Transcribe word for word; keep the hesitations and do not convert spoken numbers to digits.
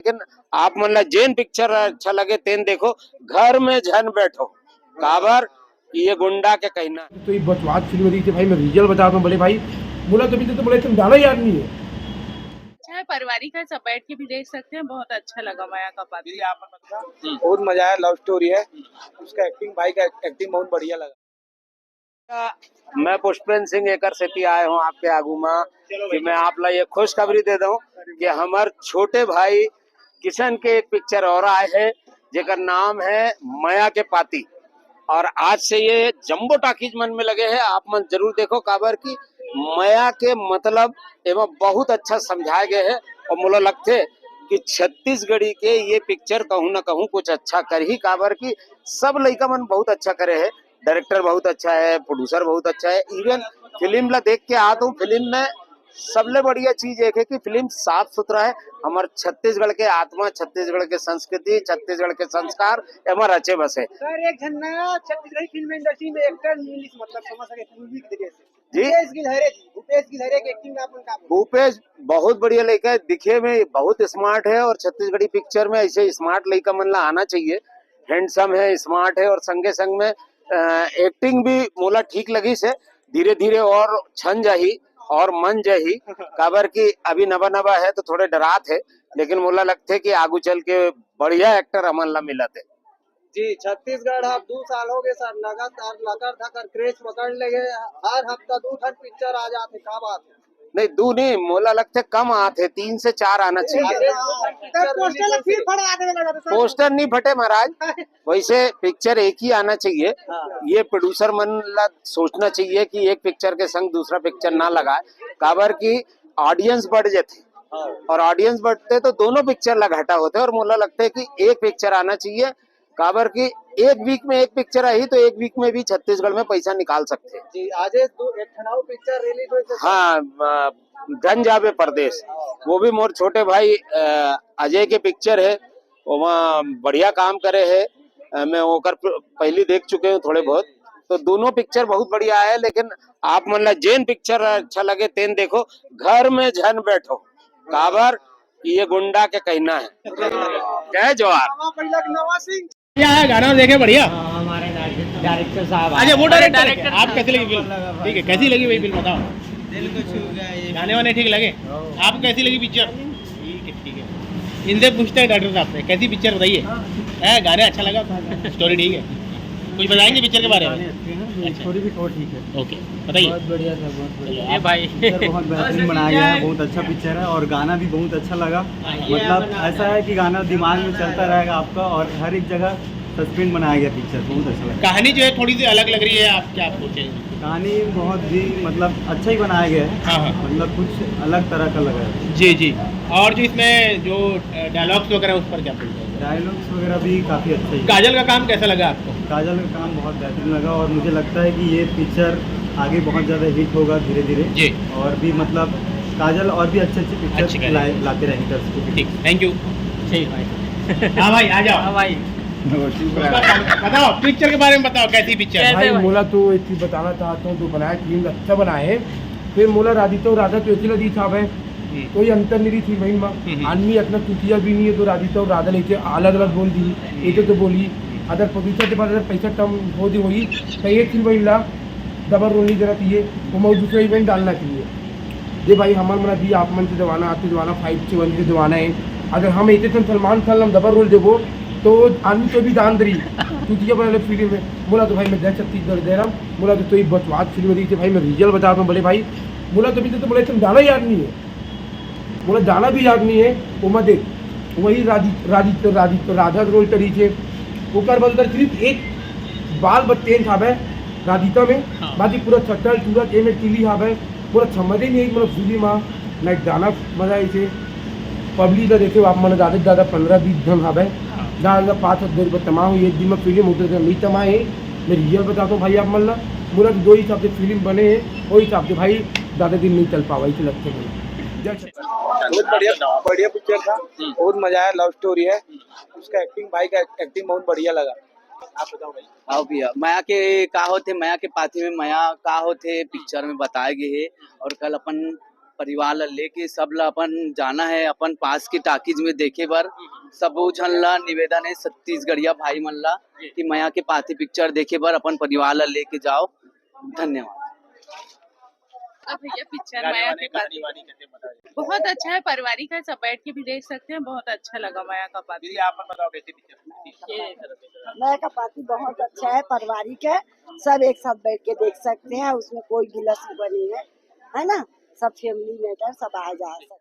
लेकिन आप मन ला जेन पिक्चर अच्छा लगे तेन देखो, घर में झन बैठो, काबर कि ये गुंडा के कहना है। तो ये बकवास फिल्म रही थी भाई, मैं रियल बताता हूँ बड़े भाई, बोला तभी तो बोले तुम जाना याद नहीं है। अच्छा है, पारिवारिक है, सब बैठ के भी देख सकते हैं। बहुत अच्छा लगा मया का पात्र। बहुत मजा आया। लव स्टोरी है, उसका एक्टिंग, भाई का एक्टिंग बहुत बढ़िया लगा। मैं पुष्पेंद्र सिंह एकर सेती आए हूँ आपके आगू मा कि मैं आप ला ये खुशखबरी दे दूं कि हमर छोटे भाई किशन के एक पिक्चर और आए है जेकर नाम है मया के पाती। और आज से ये जम्बो टाकीज मन में लगे है, आप मन जरूर देखो, काबर कि मया के मतलब एमा बहुत अच्छा समझाए गए है। और मोला लगथे कि छत्तीसगढ़ी के ये पिक्चर कहूँ ना कहूँ कुछ अच्छा करही, काबर कि सब लइका मन बहुत अच्छा करे है, डायरेक्टर बहुत अच्छा है, प्रोड्यूसर बहुत अच्छा है। इवन फिल्म ला देख के आ तो फिल्म में सबले बढ़िया चीज एक है कि फिल्म साफ सुथरा है। हमर छत्तीसगढ़ के आत्मा, छत्तीसगढ़ के संस्कृति, छत्तीसगढ़ के संस्कार एमा रचे बसे। सर, एक झन नया छत्तीसगढ़ी फिल्म इंडस्ट्री में एक्टर मिलिस, मतलब समझ सके पूर्वी के जैसे जी। भूपेश गिलहरे जी, भूपेश गिलहरे की एक्टिंग आप उनका भूपेश बहुत बढ़िया लइका है, दिखे में बहुत स्मार्ट है और छत्तीसगढ़ी पिक्चर में ऐसे स्मार्ट लइका मन ला आना चाहिए। हैंडसम है, स्मार्ट है और संगे संग में एक्टिंग भी मोला ठीक लगिस है। धीरे धीरे और छन जाही और मन जाही, काबर कि अभी नवा नवा है तो थोड़े डरात है, लेकिन मोला लगथे कि आगू चल के बढ़िया एक्टर हमन ला मिलत है। जी, छत्तीसगढ़ अब दू साल हो गए सर, लगातार लकर धकर क्रेज पकड़ ले गए। हर हफ्ता दू ठन पिक्चर आ जाते, का बात है? नहीं, दू नहीं, मोला लगथे कम आत है, तीन से चार आना चाहिए। सर, पोस्टर ला फिर फड़वा देवे लगा था सर। पोस्टर नहीं फटे महाराज, वैसे पिक्चर एक ही आना चाहिए। ये प्रोड्यूसर मन ला सोचना चाहिए कि एक पिक्चर के संग दूसरा पिक्चर ना लगाए, काबर कि ऑडियंस बढ़ जाथे और ऑडियंस बढ़थे तो दोनों पिक्चर ला घाटा होथे। और मोला लगथे कि एक पिक्चर आना चाहिए, काबर कि एक वीक में एक पिक्चर आही तो एक वीक में भी छत्तीसगढ़ में पैसा निकाल सकथे। जी, आज एक दो एक ठन अउ पिक्चर रिलीज होइस सर। हाँ, अ, धन जाबे परदेस, वो भी मोर छोटे भाई अ, अजय के पिक्चर है, ओमा बढ़िया काम करे है। अ, मैं ओकर प-, पहली देख चुके हूँ थोड़े बहुत, तो दोनों पिक्चर बहुत बढ़िया है। लेकिन आप मन ला जेन पिक्चर अच्छा लगे तेन देखो, घर में झन बैठो, काबर कि ये गुंडा के कहना है। जय जोहार। नवा पहिला के नवा सिंह। क्या है गाना देखे बढ़िया? हमारे डायरेक्टर साहब अच्छा, वो आए। डायरेक्टर, आप कैसी लगी फिल्म? ठीक है, कैसी लगी वही फिल्म बताओ। दिल को छू गया ये। गाने वाने ठीक लगे? आपको कैसी लगी पिक्चर? ठीक है, ठीक है। इनसे पूछते हैं डॉक्टर साहब से, कैसी पिक्चर बताइए? है, गाने अच्छा लगा, स्टोरी ठीक है, कुछ बताएंगे पिक्चर के बारे में? अच्छे हैं, स्टोरी भी थोड़ा ठीक है। ओके, बताइए। बहुत बढ़िया था, बहुत बढ़िया। ये भाई। पिक्चर बहुत बेहतरीन बनाया गया है, बहुत अच्छा पिक्चर है और गाना भी बहुत अच्छा लगा। मतलब ऐसा है कि गाना दिमाग में चलता रहेगा आपका और हर एक जगह सस्पेंस बनाया गया पिक्चर, बहुत अच्छा लगा। कहानी जो है थोड़ी सी अलग लग रही है, आप क्या सोचे? कहानी बहुत ही मतलब अच्छा ही बनाया गया है, हाँ, हाँ। मतलब कुछ अलग तरह का लगा है। जी, जी। और जो इसमें जो डायलॉग्स वगैरह, उस पर क्या बोलते हैं? डायलॉग्स वगैरह भी काफ़ी अच्छा ही है। काजल का काम कैसा लगा आपको? काजल का काम बहुत बेहतरीन लगा और मुझे लगता है कि ये पिक्चर आगे बहुत ज़्यादा हिट होगा धीरे धीरे। जी। और भी मतलब काजल और भी अच्छे अच्छे अच्छी पिक्चर करेगी। लाए लाते रहेंगे दर्शकों के ठीक, बीच। Thank you. ठीक भाई। हाँ भाई, आ जाओ। हाँ भाई। बताओ, पिक्चर के बारे में बताओ, कैसी पिक्चर? कैसे भाई भाई? मोला तो एक चीज बताना चाहता हूँ, जो बनाया फिल्म अच्छा बनाए है। फिर मोला राधिका और राधा तो एक ही लगी था भाई, कोई अंतर नहीं रही थी वही में। हम्म। आदमी इतना चुतिया भी नहीं है तो राधिका और राधा लेके अलग अलग बोल दी, एक तो बोली अगर प्रोड्यूसर के पास अगर पैसा कम हो दी होई तो एक फिल्म वही ला डबल रोल नहीं देना चाहिए, वो मैं दूसरा इवेंट डालना चाहिए। ये भाई हमारे मन अभी आप मन से जमाना, आपके जमाना फाइव से वन से जमाना है। अगर हम एक थे सलमान खान हम डबल रोल देबो तो आदमी तो भी दान दरी। तू दिया बना फिल्म में बोला तो भाई मैं जय छत्तीसगढ़ दे रहा हूँ। बोला तो, तो ये बकवास फिल्म रही थी भाई, मैं रियल बताता हूँ बड़े भाई। बोला तो भी तो बोले तुम जाना याद नहीं है, बोला जाना भी याद नहीं है। वो मैं देख वही राधी राधी राधी राधा रोल करी थे। ओकर बाद उधर सिर्फ एक बाल बत्तेन था भाई राधिका में, हाँ। बाकी पूरा छट्टा टूरा के में टीली था भाई। पूरा समझ ही नहीं आई मतलब फिल्म आ ना एक गाना मजा आई थे। पब्लिक का देखे आप मन ज्यादा से ज्यादा पंद्रह बीस जन था भाई। ज्यादा से ज्यादा पाँच सौ रुपये तमा हुई एक दिन में फिल्म उतर नहीं तमा है। मैं रियल बताता हूँ भाई आप मन ला, बोला तो दो हिसाब से फिल्म बने हैं, वही हिसाब से भाई ज्यादा दिन नहीं चल पावा इसे लगते हैं। जय श्री बहुत बढ़िया, बढ़िया पिक्चर था, बहुत मजा आया। लव स्टोरी है, उसका एक्टिंग, भाई का एक्टिंग बहुत बढ़िया लगा। आप बताओ भाई। आओ भैया, मया के का होथे, मया के पाती में मया का होथे, पिक्चर में बताए गए हे। और कल अपन परिवार ला लेके सब ला अपन जाना है अपन पास के टाकीज में देखे बर। सबो झन ला निवेदन है छत्तीसगढ़िया भाई मन ला कि मया के पाती पिक्चर देखे बर अपन परिवार ला लेके जाओ। धन्यवाद। तो भैया पिक्चर मया के पाती बहुत अच्छा है, पारिवारिक है, सब बैठ के भी देख सकते हैं। बहुत अच्छा लगा मया का पाती। मया का पाती बहुत अच्छा है, पारिवारिक है, सब एक साथ बैठ के देख सकते हैं, उसमें कोई गिला शिकवा नहीं है, है ना। सब फैमिली मेंबर सब आ जा सकते हैं।